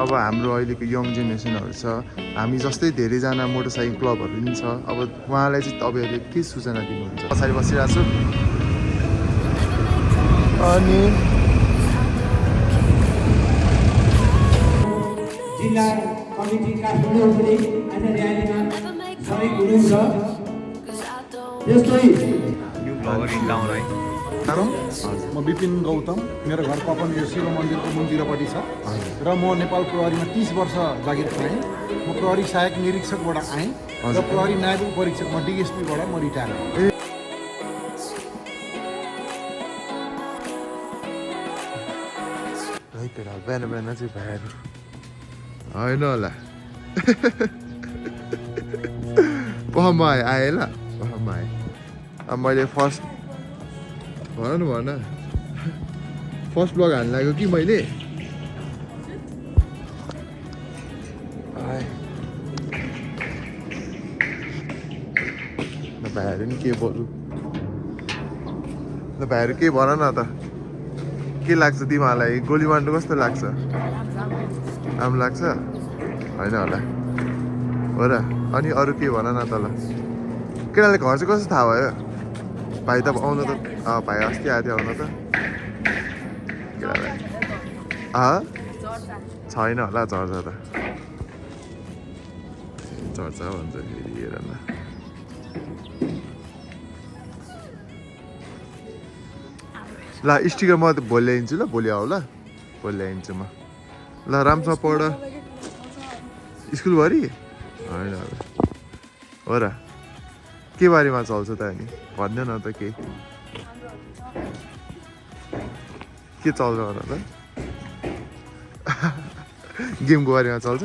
अब हाम्रो अहिलेको यङ जेनेरेसनहरू छ, हामी जस्तै धेरैजना मोटरसाइकल क्लबहरू पनि छ। अब उहाँलाई चाहिँ तपाईँहरूले के सूचना दिनुहुन्छ? पछाडि बसिरहेको छु अनि जिल्ला कमिटी काठमाडौँ पनि आज र्यालीमा सहयोग हुनुहुन्छ। त्यस्तै म विपिन गौतम, मेरो घर पपन यो शिव मन्दिरको मुन्तिरपट्टि छ र म नेपाल प्रहरीमा 30 वर्ष जागिर पाएँ। म प्रहरी सहायक निरीक्षकबाट आएँ र प्रहरी नायब परीक्षक म डिएसपीबाट म रिटायर भएँ। बिहान बिहान चाहिँ भाइहरू होइन होला पहमा आएँ ल पहमा आएँ। अब मैले फर्स्ट भन फर्स्ट ब्लग हाल्नु लाग्यो कि मैले भाइहरू नि के बोल्नु ल भाइहरू के भन न त, के लाग्छ तिमीहरूलाई? गोली मार्नु कस्तो लाग्छ? राम्रो लाग्छ? होइन होला हो र? अनि अरू के भन न त ल। केटाले घर चाहिँ कस्तो थाहा भयो? भाइ त आउनु त भाइ अस्ति आएको थियो आउनु त छैन होला चर्चा त चर्चा भन्छ फेरि हेर न। ल स्टिकर म त भोलि ल्याइदिन्छु ल, भोलि आऊ ल, भोलि ल्याइदिन्छु म ल। राम्रोसँग पढ स्कुलभरि होइन हो र? के बारेमा चल्छ त अनि भन्नु न त, के चल्छ भन त? गेमको बारेमा चल्छ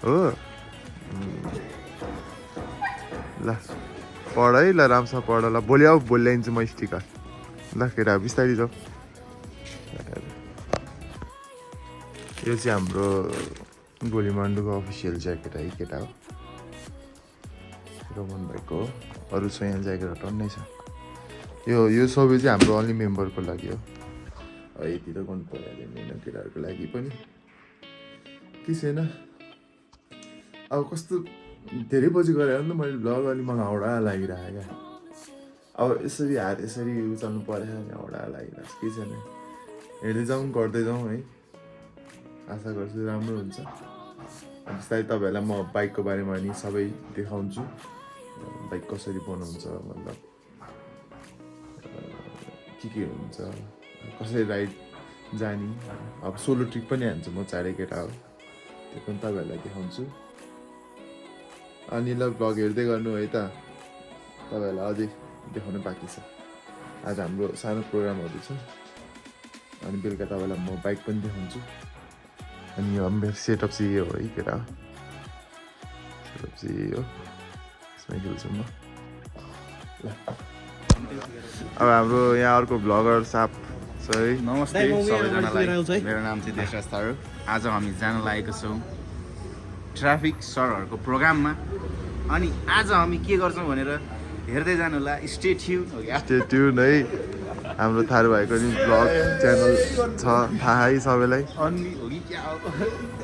हो? ल पढ है, ल राम्रोसँग पढ ल, भोलि आऊ, भोलि ल्याइदिन्छु म स्टिकर ल। केटा बिस्तारै जाऊ। यो चाहिँ हाम्रो गोलीमान्डुको अफिसियल ज्याकेट है केटा हो, रोमन भाइको हो। अरू छ यहाँ ज्याकेट टन्नै छ। यो सबै चाहिँ हाम्रो अन्ली मेम्बरको लागि हो। यति त गर्नु परिहाल्यो नि केटाहरूको लागि पनि के छैन। अब कस्तो धेरै पछि गरेर नि त मैले भ्लग, अलि मलाई हाउडा लागिरहेको क्या। अब यसरी हात यसरी उचाल्नु पऱ्यो भने हाउडा लागिरहेको छ। के छैन, हेर्दै जाउँ गर्दै जाउँ है। आशा गर्छु राम्रो हुन्छ। बिस्तारै तपाईँहरूलाई म बाइकको बारेमा नि सबै देखाउँछु, बाइक कसरी बनाउँछ, मतलब के हुन्छ, कसरी राइड जाने। अब सोलो ट्रिप पनि हान्छु म, चाँडै केटा हो, त्यो पनि तपाईँहरूलाई देखाउँछु। अनि ल भ्लग हेर्दै गर्नु है त, तपाईँहरूलाई अझै देखाउनु बाँकी छ। आज हाम्रो सानो प्रोग्रामहरू छ, अनि बेलुका तपाईँलाई म बाइक पनि देखाउँछु। अनि यो मेरो सेटअप चाहिँ यो हो है केटा, सेटअप चाहिँ यो यसमै खेल्छु म ल। अब हाम्रो यहाँ अर्को भ्लगर साप छ है। नमस्ते सबैजनालाई, मेरो नाम चाहिँ देशराज थारू। आज हामी जान लागेको छौँ ट्राफिक सरहरूको प्रोग्राममा। अनि आज हामी के गर्छौँ भनेर हेर्दै जानु होला। स्टे ट्युन है। हाम्रो थारू भाइको नि भ्लग च्यानल छ, थाहा है सबैलाई।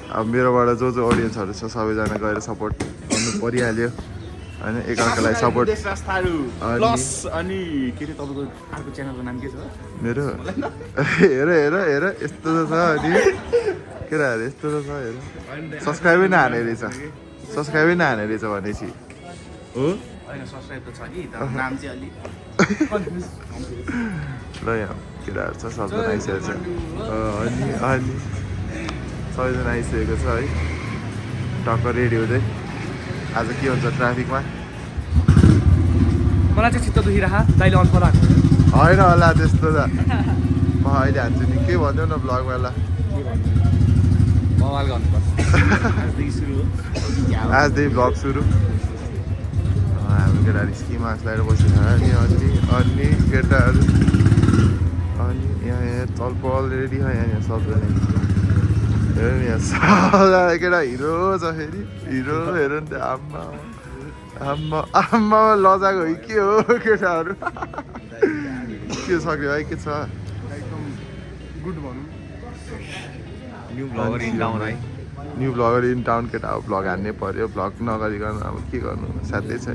अब मेरोबाट जो अडियन्सहरू छ सबैजना गएर सपोर्ट गर्नु परिहाल्यो होइन, एकअर्कालाई सपोर्ट। अनि के अरे तपाईँको अर्को च्यानलको नाम के छ मेरो? हेर हेर हेर यस्तो त छ, अनि केटाहरू यस्तो त छ हेर। सब्सक्राइबै नहाने रहेछ, सब्सक्राइबै नहाने रहेछ भनेपछि हो। होइन सब्सक्राइब त छ कि, तर नाम चाहिँ अलि ल। यहाँ केटाहरू छ, सबजना आइसकेको छ। अनि सबैजना आइसकेको छ है, टक्क रेडी हुँदै। आज के हुन्छ ट्राफिकमा? मलाई चाहिँ चित्त दुखिरह दाइले अन पराएको होइन होला त्यस्तो त। म अहिले हान्छु नि, के भन्यो न भ्लगमा ल। बवाल गर्नुपर्छ। आजदेखि भ्लग सुरु। हाम्रो केटाहरू स्की मास्क लगाएर बसिरहेको अनि केटाहरू अनि यहाँ चलपल रेडी छ यहाँ सबजना। हेर नि यहाँ सबजना केटा हिरो छ, फेरि हिरो हेर नि त। आम्मा आम्मा आम्मा लजाको हो के हो केटाहरू? के सक्यो है, के छ? एकदम गुड भनौँ। न्यू ब्लगर इन टाउन केटा अब भ्लग हान्नै पर्यो भ्लग नगरिकन अब के गर्नु साथै छ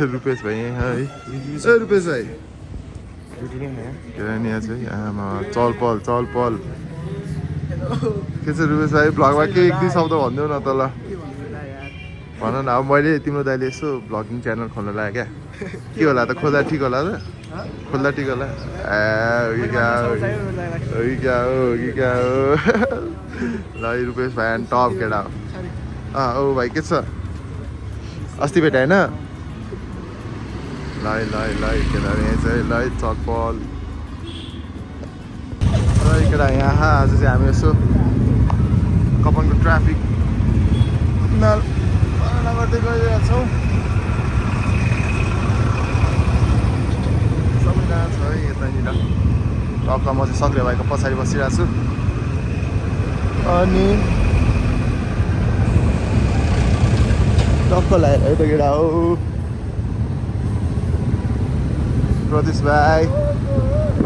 रुपेश भाइ है ए रुपेश भाइ केरानिया चाहिँ आमा चलपल के छ रुपेश भाइ भ्लगमा के एक दुई शब्द भनिदेऊ न त ल भन न अब मैले तिम्रो दाइले यसो भ्लगिङ च्यानल खोल्न लाग्यो क्या के होला त खोल्दा ठिक होला त खोल्दा ठिक होला क्या हो ल रुपेश भाइ एन्ड टप केटा हो ओ भाइ के छ अस्ति भेट होइन ल केटा यहाँ चाहिँ ल चलपल र केटा यहाँ आज चाहिँ हामी यसो कपनको ट्राफिक गर्दै गइरहेको छौँ सबैजना छ है यतानिर टक्क म चाहिँ सक्रिय भाइको पछाडि बसिरहेको छु अनि टक्क लगाएर है त केटा हो प्रदेश भाइ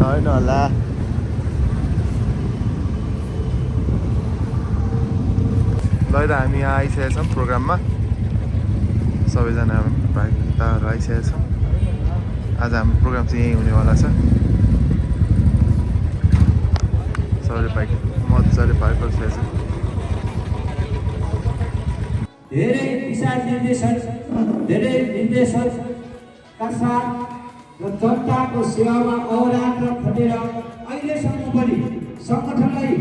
होइन होला ल त हामी यहाँ आइसकेका छौँ प्रोग्राममा सबैजना भाइहरू आइसकेका छौँ आज हाम्रो प्रोग्राम चाहिँ यहीँ हुनेवाला छ सबैले बाइक मजाले पार्क गरिसकेको छ धेरै दिशा निर्देशनका साथ र जनताको सेवामा अहोरात्र खटेर अहिलेसम्म पनि सङ्गठनलाई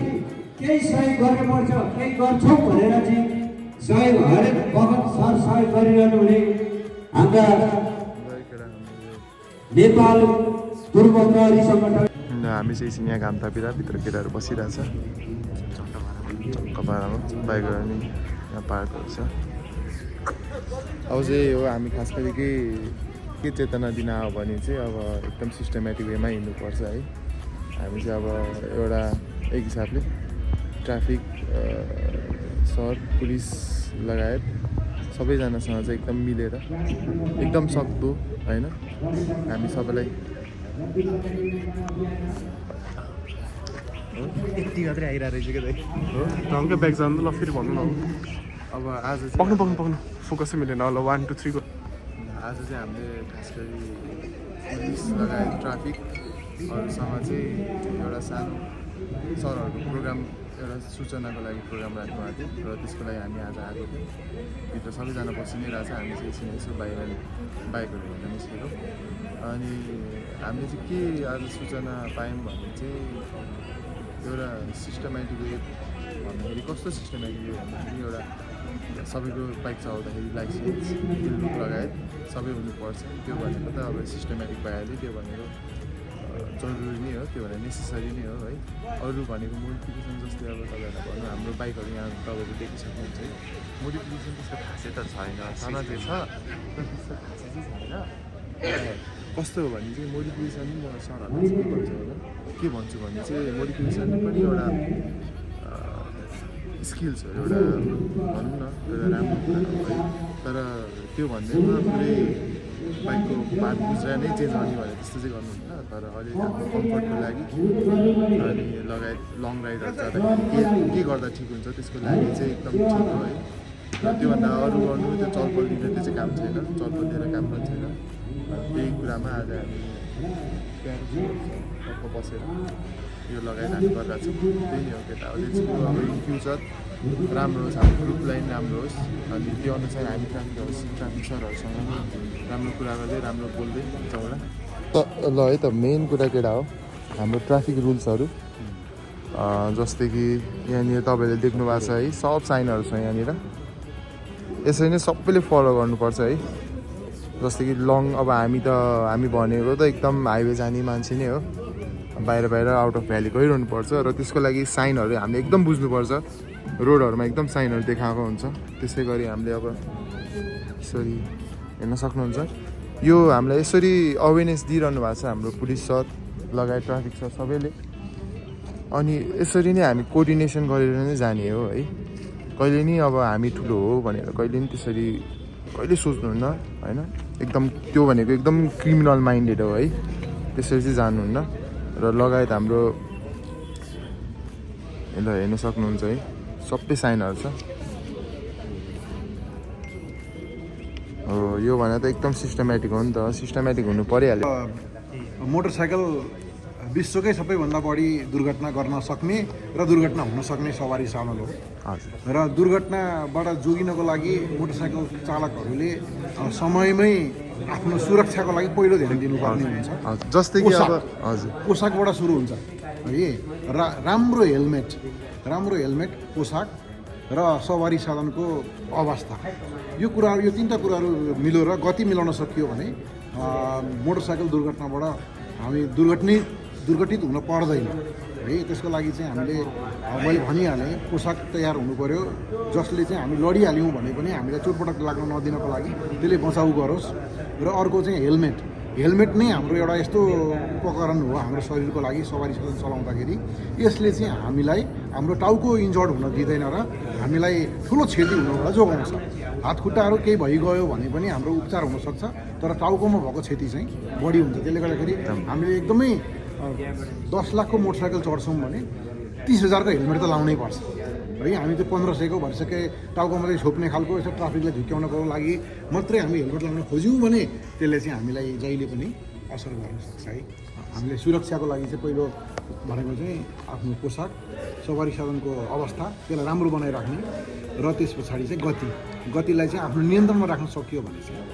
केही सहयोग गर्नुपर्छ केही गर्छौँ भनेर चाहिँ सहयोग हरेक वखत सहयोग गरिरहनु हुने हाम्रा नेपाल पूर्व प्रहरी सङ्गठन हामी चाहिँ एकछिन यहाँ घाम तापिरहेको भित्र केटाहरू बसिरहेछ चक्क पारामा बाइकहरू पनि यहाँ पार्कहरू छ अब चाहिँ हो हामी खास गरी के चेतना दिन आयो भने चाहिँ अब एकदम सिस्टमेटिक वेमा हिँड्नुपर्छ है हामी चाहिँ अब एउटा एक हिसाबले ट्राफिक सर पुलिस लगायत सबैजनासँग चाहिँ एकदम मिलेर एकदम सक्दो होइन हामी सबैलाई यति मात्रै आइरहेको रहेछ क्या दाइ हो ढङ्गै ब्याग जानु ल फेरि भन्नु न अब आज पक्नु फोकसै मिलेन ल 1 2 3 को आज चाहिँ हामीले खास गरी पुलिस लगायत ट्राफिकहरूसँग चाहिँ एउटा सानो सरहरूको प्रोग्राम एउटा सूचनाको लागि प्रोग्राम राख्नुभएको थियो र त्यसको लागि हामी आज आएको थियौँ भित्र सबैजना बसि नै रहेछ हामी चाहिँ एकछिन यसो बाइकहरू हेर्न निस्केको अनि हामीले चाहिँ के आज सूचना पायौँ भने चाहिँ एउटा सिस्टमेटिक वे भन्दाखेरि कस्तो सिस्टमेटिक वे भन्दाखेरि एउटा सबैको बाइक चलाउँदाखेरि लाइसेन्स हेलमेट लगायत सबै हुनुपर्छ त्यो भनेको त अब सिस्टमेटिक भइहाल्यो त्यो भनेको जरुरी नै हो त्यो भनेर नेसेसरी नै हो है अरू भनेको मोडिफिकेसन जस्तै अब तपाईँहरूलाई भन्नु हाम्रो बाइकहरू यहाँ तपाईँले देखिसक्नुहुन्छ है मोडिफिकेसन त्यसको खासै त छैन छन चाहिँ छ त्यसको खासै चाहिँ छैन कस्तो हो भने चाहिँ मोडिफिकेसन म सरहरूलाई चाहिँ के भन्छु भने चाहिँ मोडिफिकेसन पनि एउटा स्किल्स हो एउटा भनौँ न एउटा राम्रो कुरा हो है तर त्यो भन्दैमा पुरै बाइकको पार्ट बुझेर नै चेन्ज गर्ने भने त्यस्तो चाहिँ गर्नुहुन्न तर अहिले हाम्रो कम्फर्टको लागि अनि लगायत लङ राइडहरू जाँदाखेरि के गर्दा ठिक हुन्छ त्यसको लागि चाहिँ एकदम ठिक हो है र त्योभन्दा अरू गर्नु त्यो चलपल लिने त्यो चाहिँ काम छैन चलपल लिएर काम पनि छैन त्यही कुरामा आज हामी टक्क बसेर यो लगाएर हामी गरिरहेको छौँ त्यही नै हो केटा अहिले चाहिँ अब इन फ्युचर राम्रो होस् हाम्रो ग्रुपलाई पनि राम्रो होस् अनि त्यो अनुसार हामी ट्राफिक सरहरूसँग राम्रो कुरा गर्दै राम्रो बोल्दै जाउँला ल है त मेन कुरा केटा हो हाम्रो ट्राफिक रुल्सहरू जस्तै कि यहाँनिर तपाईँले देख्नु भएको छ है सब साइनहरू छ यहाँनिर यसरी नै सबैले फलो गर्नुपर्छ है जस्तै कि लङ अब हामी भनेको त एकदम हाइवे जाने मान्छे नै हो बाहिर आउट अफ भ्याली गइरहनुपर्छ र त्यसको लागि साइनहरू हामीले एकदम बुझ्नुपर्छ रोडहरूमा एकदम साइनहरू देखाएको हुन्छ त्यसै गरी हामीले अब यसरी हेर्न सक्नुहुन्छ यो हामीलाई यसरी अवेरनेस दिइरहनु भएको छ हाम्रो पुलिस सर लगायत ट्राफिक सर सबैले अनि यसरी नै हामी कोअर्डिनेसन गरेर नै जाने हो है कहिले नि अब हामी ठुलो हो भनेर कहिले नि त्यसरी कहिले सोच्नुहुन्न होइन एकदम त्यो भनेको एकदम क्रिमिनल माइन्डेड हो है त्यसरी चाहिँ जानुहुन्न र लगायत हाम्रो यसलाई हेर्न सक्नुहुन्छ है सबै साइनहरू छ हो यो भने त एकदम सिस्टमेटिक हो नि त सिस्टमेटिक हुनु परिहाल्यो मोटरसाइकल विश्वकै सबैभन्दा बढी दुर्घटना गर्न सक्ने र दुर्घटना हुन सक्ने सवारी साधन हो हजुर र दुर्घटनाबाट जोगिनको लागि मोटरसाइकल चालकहरूले समयमै आफ्नो सुरक्षाको लागि पहिलो ध्यान दिनुपर्ने हुन्छ हजुर जस्तै कि अब हजुर पोसाकबाट सुरु हुन्छ है राम्रो हेलमेट पोसाक र सवारी साधनको अवस्था यो कुराहरू यो तिनवटा कुराहरू मिलेर गति मिलाउन सकियो भने मोटरसाइकल दुर्घटनाबाट हामी दुर्घटित हुन पर्दैन है त्यसको लागि चाहिँ हामीले मैले भनिहालेँ पोसाक तयार हुनु पऱ्यो जसले चाहिँ हामी लडिहाल्यौँ भने पनि हामीलाई चोटपटक लाग्न नदिनको लागि त्यसले बचाउ गरोस् र अर्को चाहिँ हेलमेट नै हाम्रो एउटा यस्तो उपकरण हो हाम्रो शरीरको लागि सवारी साधन चलाउँदाखेरि यसले चाहिँ हामीलाई हाम्रो टाउको इन्जर्ड हुन दिँदैन र हामीलाई ठुलो क्षति हुनबाट जोगाउँछ हात खुट्टाहरू केही भइगयो भने पनि हाम्रो उपचार हुनसक्छ तर टाउकोमा भएको क्षति चाहिँ बढी हुन्छ त्यसले गर्दाखेरि हामीले एकदमै 10 लाखको मोटरसाइकल चढ्छौँ भने 30,000को हेलमेट त लाउनै पर्छ है हामी त्यो 1500को भइसके टाउकोमा चाहिँ छोप्ने खालको यसो ट्राफिकलाई झुक्क्याउनको लागि मात्रै हामी हेलमेट लाउन खोज्यौँ भने त्यसले चाहिँ हामीलाई जहिले पनि असर गर्न सक्छ है हामीले सुरक्षाको लागि चाहिँ पहिलो भनेको चाहिँ आफ्नो पोसाक सवारी साधनको अवस्था त्यसलाई राम्रो बनाइराख्ने र त्यस पछाडि चाहिँ गतिलाई चाहिँ आफ्नो नियन्त्रणमा राख्न सकियो भने चाहिँ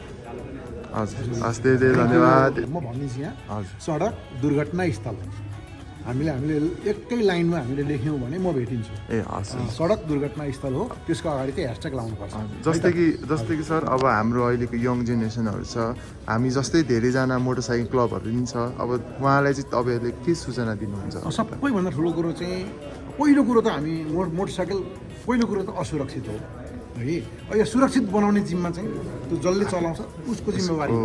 हजुर हस् धेरै धन्यवाद म भनिदिन्छु यहाँ हजुर सडक दुर्घटना स्थल हामीले एकै लाइनमा हामीले लेख्यौँ भने म भेटिन्छु ए हस् सडक दुर्घटना स्थल हो त्यसको अगाडि चाहिँ ह्यासट्याग लाउनुपर्छ जस्तै कि सर अब हाम्रो अहिलेको यङ जेनेरेसनहरू छ हामी जस्तै धेरैजना मोटरसाइकल क्लबहरू पनि छ अब उहाँलाई चाहिँ तपाईँहरूले के सूचना दिनुहुन्छ सबैभन्दा ठुलो कुरो चाहिँ पहिलो कुरो त हामी मोटरसाइकल पहिलो कुरो त असुरक्षित हो है यो सुरक्षित बनाउने जिम्मा चाहिँ त्यो जसले चलाउँछ उसको जिम्मेवारी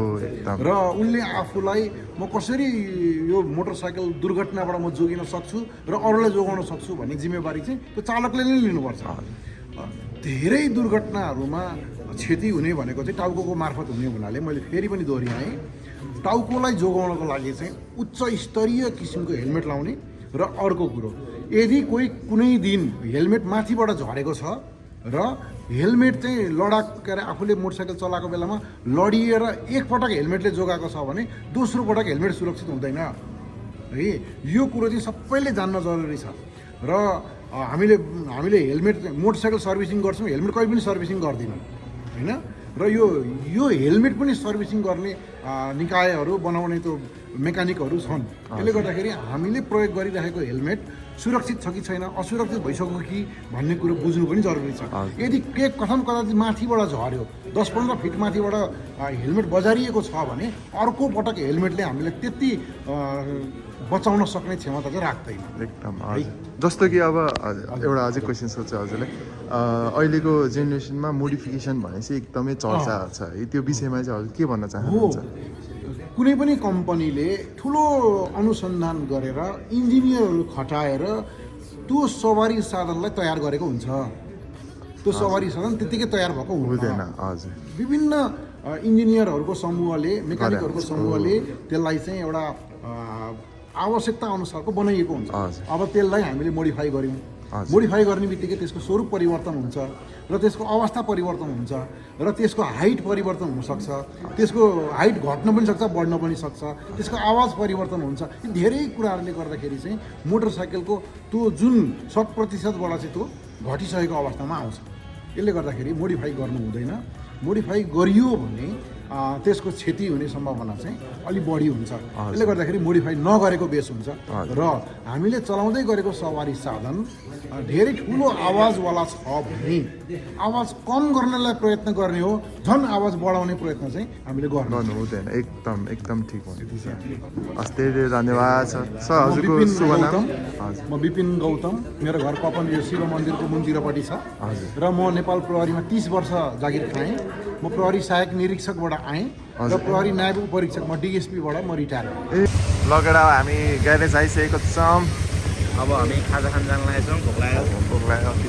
र उनले आफूलाई म कसरी यो मोटरसाइकल दुर्घटनाबाट म जोगिन सक्छु र अरूलाई जोगाउन सक्छु भन्ने जिम्मेवारी चाहिँ त्यो चालकले नै लिनुपर्छ धेरै दुर्घटनाहरूमा क्षति हुने भनेको चाहिँ टाउको मार्फत हुने हुनाले मैले फेरि पनि दोहोऱ्याएँ टाउकोलाई जोगाउनको लागि चाहिँ उच्च स्तरीय किसिमको हेलमेट लाउने र अर्को कुरो यदि कुनै दिन हेलमेट माथिबाट झरेको छ र हेलमेट चाहिँ के अरे आफूले मोटरसाइकल चलाएको बेलामा लडिएर एकपटक हेलमेटले जोगाएको छ भने दोस्रो पटक हेलमेट सुरक्षित हुँदैन है यो कुरो चाहिँ सबैले जान्न जरुरी छ र हामीले हेलमेट मोटरसाइकल सर्भिसिङ गर्छौँ हेलमेट कहिले पनि सर्भिसिङ गर्दैनौँ होइन र यो हेलमेट पनि सर्भिसिङ गर्ने निकायहरू बनाउने त्यो मेकानिकहरू छन् त्यसले गर्दाखेरि हामीले प्रयोग गरिरहेको हेलमेट सुरक्षित छ कि छैन असुरक्षित भइसक्यो कि भन्ने कुरो बुझ्नु पनि जरुरी छ यदि के कथम कदाचित माथिबाट झऱ्यो 10-15 फिट माथिबाट हेलमेट बजारिएको छ भने अर्को पटक हेलमेटले हामीलाई त्यति बचाउन सक्ने क्षमता चाहिँ राख्दैन एकदम जस्तो कि अब एउटा अझै क्वेसन सोध्छु हजुरलाई अहिलेको जेनेरेसनमा मोडिफिकेसन भनेपछि एकदमै चर्चा छ है त्यो विषयमा चाहिँ हजुर के भन्न चाहनुहुन्छ कुनै पनि कम्पनीले ठुलो अनुसन्धान गरेर इन्जिनियरहरू खटाएर त्यो सवारी साधनलाई तयार गरेको हुन्छ त्यो सवारी साधन त्यतिकै तयार भएको हुँदैन हजुर विभिन्न इन्जिनियरहरूको समूहले मेकानिकहरूको समूहले त्यसलाई चाहिँ एउटा आवश्यकता अनुसारको बनाइएको हुन्छ अब त्यसलाई हामीले मोडिफाई गर्यौँ मोडिफाई गर्ने बित्तिकै त्यसको स्वरूप परिवर्तन हुन्छ र त्यसको अवस्था परिवर्तन हुन्छ र त्यसको हाइट परिवर्तन हुनसक्छ त्यसको हाइट घट्न पनि सक्छ बढ्न पनि सक्छ त्यसको आवाज परिवर्तन हुन्छ यी धेरै कुराहरूले गर्दाखेरि चाहिँ मोटरसाइकलको त्यो जुन 100%बाट चाहिँ त्यो घटिसकेको अवस्थामा आउँछ यसले गर्दाखेरि मोडिफाई गर्नु हुँदैन मोडिफाई गरियो भने त्यसको क्षति हुने सम्भावना चाहिँ अलि बढी हुन्छ त्यसले गर्दाखेरि मोडिफाई नगरेको बेस हुन्छ र हामीले चलाउँदै गरेको सवारी साधन धेरै ठुलो आवाजवाला छ भने आवाज कम गर्नलाई प्रयत्न गर्ने हो झन् आवाज बढाउने प्रयत्न चाहिँ हामीले गर्नु हुँदैन एकदम ठिक हो हस् धेरै धन्यवाद सर हजुरको शुभ नाम म विपिन गौतम मेरो घर कपन यो शिव मन्दिरको मुन्तिरपट्टि छ र म नेपाल प्रहरीमा 30 वर्ष जागिर खाएँ म प्रहरी सहायक निरीक्षकबाट आएँ र प्रहरी नायब परीक्षक म डिएसपीबाट म रिटायर भएँ लगेडा हामी ग्यारेज आइसकेको छौँ अब हामी खाजा खान जान लागेको छौँ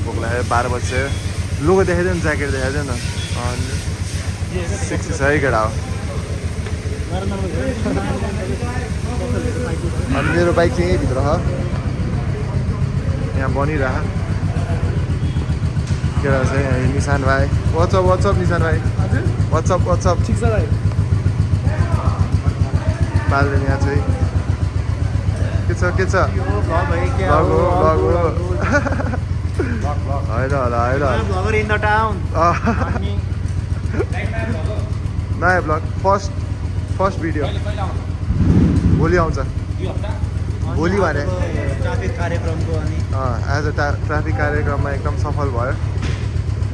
भोक लाग्यो 12 बजे लोगो देखाइदियो नि ज्याकेट देखाइदियो न सेक्सी छ है केटा हो अनि मेरो बाइक चाहिँ यहीँभित्र छ यहाँ बनिरह केटा चाहिँ निशान भाइ वाट्सअप निशान भाइ वाट्सअप ठिक छ भाइ पाल्दैन यहाँ चाहिँ के छ भ्लग हो होइन होला नयाँ भ्लग फर्स्ट भिडियो भोलि आउँछ भोलि भने ट्राफिक कार्यक्रमको अनि आज ट्राफिक कार्यक्रममा एकदम सफल भयो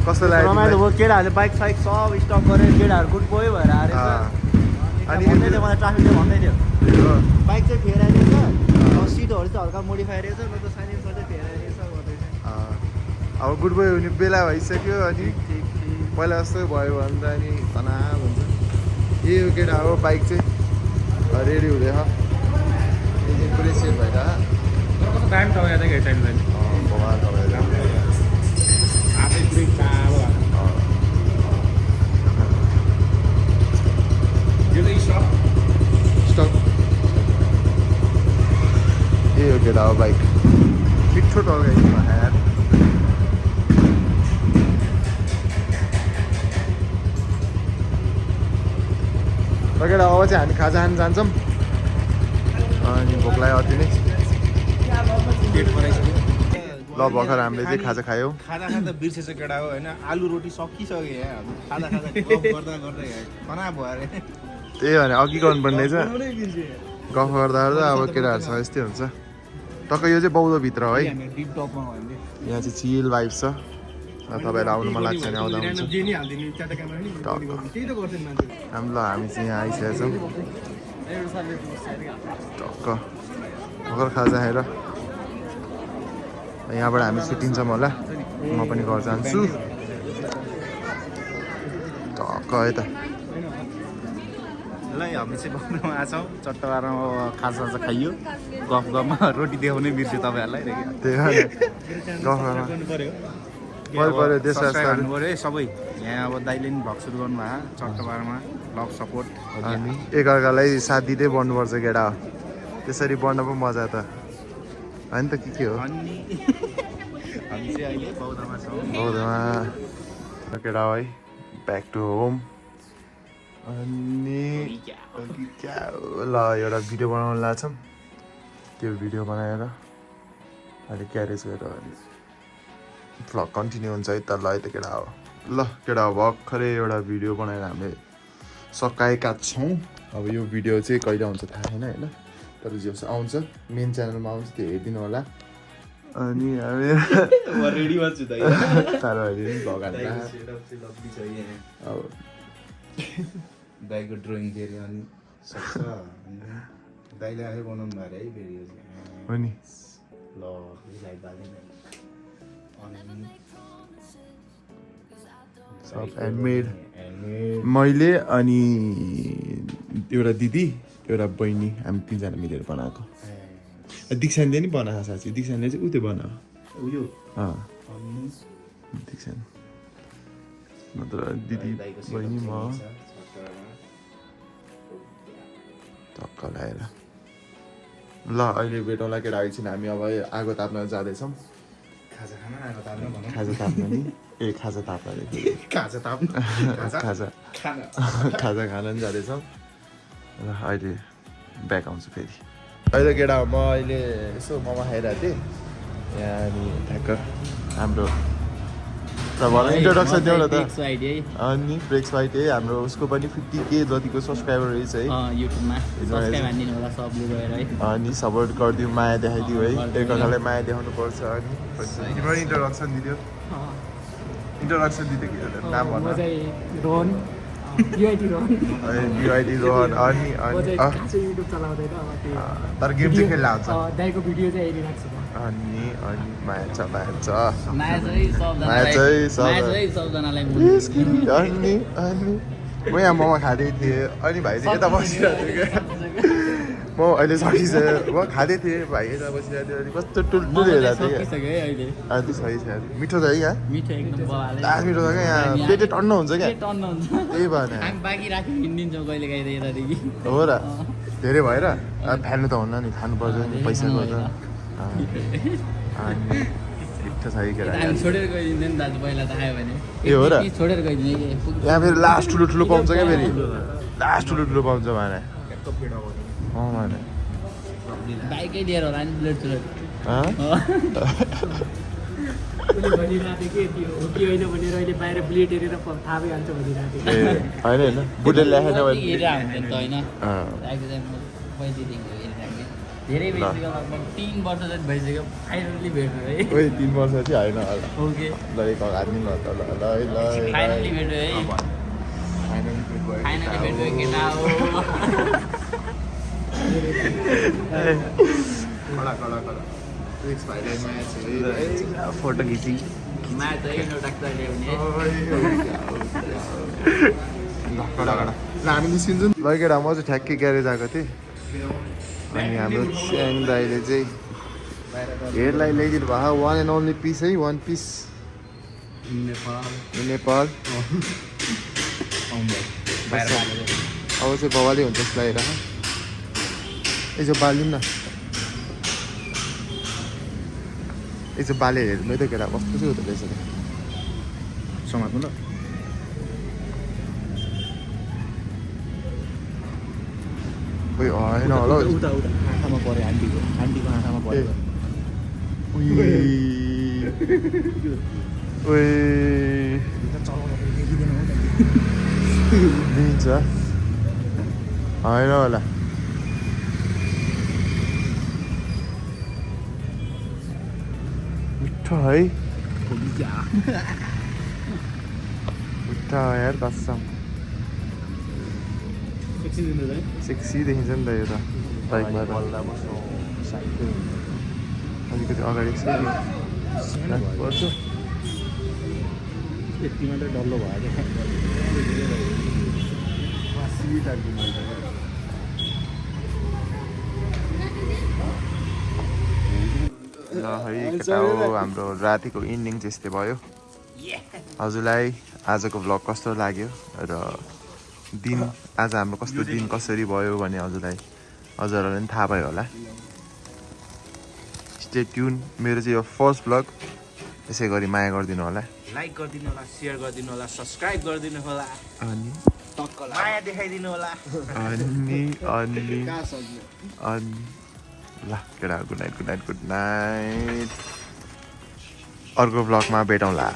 कस्तो लाग्यो रमाइलो भयो केटाहरूले बाइक साइक सब स्टप गरेर केटाहरू गुड बोय भएर आएर अनि भन्दै थियो मलाई ट्राफिकले भन्दै थियो हो। बाइक चाहिँ फेराइरहेछ सिटहरू चाहिँ हल्का मोडिफाई रहेछ न त साइलेन्सर चाहिँ फेराइरहेछ भन्दैछ अब गुड बोय हुने बेला भइसक्यो अनि पहिला जस्तो भयो भने त अनि तनाव हुन्छ यही हो केटा हो बाइक चाहिँ रेडी हुँदैछ इन्जिन पुरै सेट भएर कस्तो टाइम छ यहाँ चाहिँ टाइम चाहिँ भगवान् तपाईँहरू आफै ब्रेक चालो यो चाहिँ स्टक यही हो केटा हो बाइक मिठो टर्काइदिनु यार र केटा अब चाहिँ हामी खाजा खान जान्छौँ अनि भोक लाग्यो अति नै ल भर्खर हामीले चाहिँ खाजा खायौँ खाँदा खाँदा बिर्सेछ केटा हो होइन आलु रोटी सकिसक्यो यहाँ खाँदा खाँदा गफ गर्दा गर्दै खना भयो अरे त्यही भने अघि गर्नुपर्ने रहेछ गफ गर्दा गर्दा अब केटाहरूसँग यस्तै हुन्छ टक्क यो चाहिँ बौद्धभित्र है हामी डिप टपमा भयो भने यहाँ चाहिँ चिल भाइब छ र तपाईँहरू आउनु मन लाग्छ भने आउँदा हुन्छ जे नि हाल्दिने चारवटा क्यामेरा नि त्यही त गर्छन् मान्छे हामी चाहिँ यहाँ आइसकेका छौँ टक्क भर्खर खाजा खाएर यहाँबाट हामी छुट्टिन्छौँ होला म पनि घर जान्छु टक्क है त ल हामी चाहिँ बन्नमा आछौँ चट्टबारमा खाजा खाइयो गफ गफमा रोटी देखाउनै बिर्स्यो तपाईँहरूलाई त्यही भएर गफ गर्न पऱ्यो देश सब्सक्राइब गर्नु पऱ्यो है सबै यहाँ अब दाइले नि भ्लग सुरु गर्नुभयो चट्टबारमा भ्लग सपोर्ट अनि एकअर्कालाई साथ दिँदै बढ्नुपर्छ केटा हो त्यसरी बढ्न पो मजा त होइन त के हो अनि हामी चाहिँ अहिले बौद्धमा छौँ बौद्धमा केटा हो है ब्याक टु होम अनि क्या ल एउटा भिडियो बनाउनु लाग्छौँ त्यो भिडियो बनाएर अहिले क्यारेज गएर भ्लग कन्टिन्यू हुन्छ है त ल है त केटा हो ल केटा हो भर्खरै एउटा भिडियो बनाएर हामीले सकाएका छौँ अब यो भिडियो चाहिँ कहिले आउँछ थाहा छैन होइन तर जे होस् आउँछ मेन च्यानलमा आउँछ त्यो हेरिदिनु होला अनि हामी रेडीमा छु तारो अहिले भ्लग हाल्नु अब दाइको ड्रइङ फेरि अनि सक्छ दाइले आफै बनाउनु भयो अरे है फेरि यो चाहिँ हो नि ल लाइट बाल्दैन सब ह्यान्डमेड मैले अनि एउटा दिदी एउटा बहिनी हामी तिनजना मिलेर बनाएको दीक्षानले नि बनाएको साँच्ची दीक्षानले चाहिँ उ त्यो बनाएको उयो दीक्षान नत्र दिदी बहिनी म टक्क लगाएर ल अहिले भेटौँला केटा एकछिन हामी अब आगो ताप्न जाँदैछौँ खाजा खाना आएको ताप्न भनौँ खाजा ताप्न नि खाजा ताप्न खाजा ताप्न खाजा खान नि जाँदैछौँ र अहिले ब्याक आउँछु फेरि अहिले केटा म अहिले यसो मोमो खाइरहेको थिएँ यहाँ अनि ठ्याक्क हाम्रो इन्ट्रोडक्सन दिउँ न त अनि ब्रेक्स वाइट है हाम्रो उसको पनि 50K जतिको सब्सक्राइबर रहेछ है अनि सपोर्ट गरिदिउँ माया देखाइदिउँ है एकअर्कालाई माया देखाउनु पर्छ अनि तिम्रो इन्ट्रोडक्सन दिदियो इन्ट्रोडक्सन दिँदै के नाम भन्नु युआइटी रोहन अनि युट्युब चलाउँदैन तर गेम चाहिँ खेल्न आउँछ दाइको भिडियो चाहिँ हेरिरहेको छु अनि माया छ अनि म यहाँ मोमो खाँदै थिएँ अनि भाइ चाहिँ यता बसिरहेको थियो क्या म अहिले सकिसक्यो म खाँदै थिएँ भाइ यता बसिरहेको थियो अनि कस्तो टुल्टुल हेरेको थिएँ क्या अहिले सकिसक्यो मिठो छ है यहाँ मिठो छ क्या यहाँ पेटै टन्न हुन्छ क्या त्यही भएर हो र धेरै भएर फ्याल्नु त हुन्न नि खानुपर्छ नि पैसाको त अनि ठिक छ सही केटा हामी छोडेर गइदिँदैन दाजु पहिला त आयो भने ए हो र छोडेर गइदिने यहाँ फेरि लास्ट ठुलो पाउँछ क्या फेरि लास्ट ठुलो पाउँछ भने भने बाइकै लिएर होला नि बुलेट चुलेट उसले भनिरहेको थियो के हो कि होइन भनेर अहिले बाहिर ब्लेड हेरेर थाहा भइहाल्छ भनिरहेको थियो ए होइन होइन बुढेल ल्याएन हेरेर हुन्थ्यो नि त होइन पहिलेदेखिको हेरिराख्ने धेरै भइसक्यो लगभग 3 वर्ष जति भइसक्यो फाइनली भेट्यो है ओइ 3 वर्ष चाहिँ होइन होला ओके ल एक हातमी ल त ल फाइनली भेट्यो है फाइनली भेट्यो केटा हो फोटो खिची म्याच है नोटाक्दा ल्याउने हामी निस्किन्छौँ ल केटा म चाहिँ ठ्याक्कै ग्यारेज आएको थिएँ अनि हाम्रो च्याङ दाइले चाहिँ हेडलाई ल्याइदिनु भयो वान एन्ड ओन्ली पिस है वान पिस नेपाल अब चाहिँ बवाली हुन्छ जस्तो लागिरहेको यसो बालिदिउँ न यसो बाले हेर्नु त केटा कस्तो चाहिँ हुँदो रहेछ समात्नु ल उयो होइन होला हौ। आँखामा पऱ्यो आन्टीको आँखामा ए पऱ्यो उही उही दिन्छ होइन होला मिठो है मिठो यार कसम सेक्सी देखिन्छ नि त यो त बाइकबाट अलिकति अगाडि चाहिँ राख्नुपर्छ यतिमा त डल्लो भयो ल है केटा हो हाम्रो रातिको इन्डिङ चाहिँ यस्तै भयो हजुरलाई आजको भ्लग कस्तो लाग्यो र दिन आज हाम्रो कस्तो दिन कसरी भयो भने हजुरहरूलाई पनि थाहा भयो होला स्टे ट्युन मेरो चाहिँ यो फर्स्ट भ्लग त्यसै गरी माया गरिदिनु होला लाइक गरिदिनु होला सेयर गरिदिनु होला सब्सक्राइब गरिदिनु होला अनि माया देखाइदिनु होला अनि ल केटा गुड नाइट अर्को भ्लगमा भेटौँला